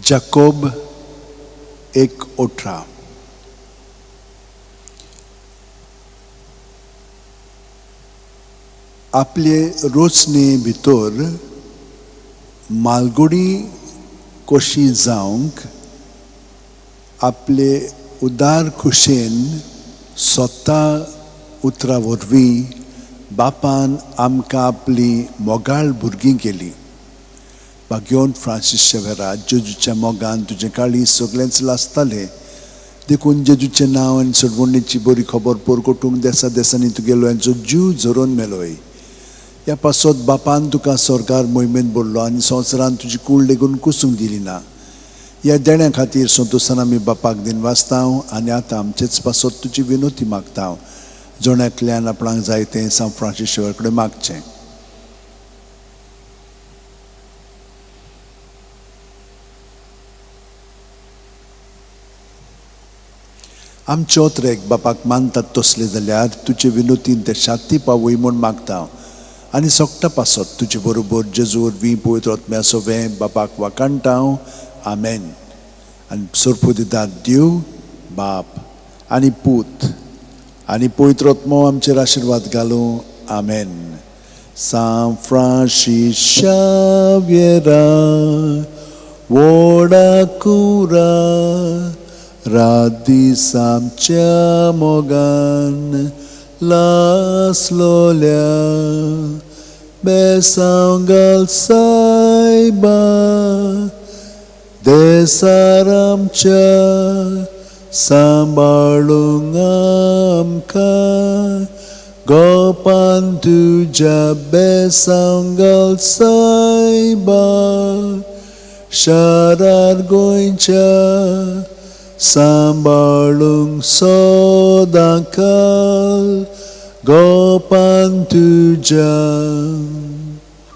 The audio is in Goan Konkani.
जाकोब 1:18. आपले रोचणे भितर मालगुडी कशी जावंक आपले उदार खुशेन स्वता उतरा वरवीं बापान आमकां आपली मोगाळ भुरगीं केली. भाग्योन फ्रांसीस शेवेरा, जेजूच्या मोगान तुजें काळीज सगळेंच लासतालें, देखून जेजूचें नांव आनी सोडवणेची बरी खबर परगटूंक देसा देसांनी तुगेलो हेंचो जीव झरोवन मेलोय. ह्या पासत बापान तुका सरकार मोहिमेंत भरलो आनी संवसारान तुजी कूड लेगून कुसूंक दिली ना. ह्या देण्या खातीर संतोशान आमी बापाक दिनवासता आनी आतां आमचेच पासत तुजी विनोती मागता. जण एकल्यान आपणाक जाय तें सांत फ्रांसीस शेवर कडेन मागचें. आमचे ओतरेक बापाक मानतात तसले जाल्यार तुजे विनोतीन ते शांती पावय म्हूण मागता आनी सोगटा पासत तुजे बरोबर जेजू वरवीं पवित्र आत्म्या सोवें बापाक वाखाणटा. आमेन. आनी सोरपुदिदार देव बाप आनी पूत आनी पवित्र आत्मो आमचेर आशिर्वाद घालूं. आमेन. सांत फ्रांसीस शाव्येरा व्हडा कुरा रात दीस आमच्या मोगान लासलोल्या बेसांव घाल सायबा देसार आमच्या सांबाळूंक आमकां गोपान तुज्या बेसांव घाल सायबा शारार गोंयच्या सांबाळूंक सदांकाल गोपान तुज्या.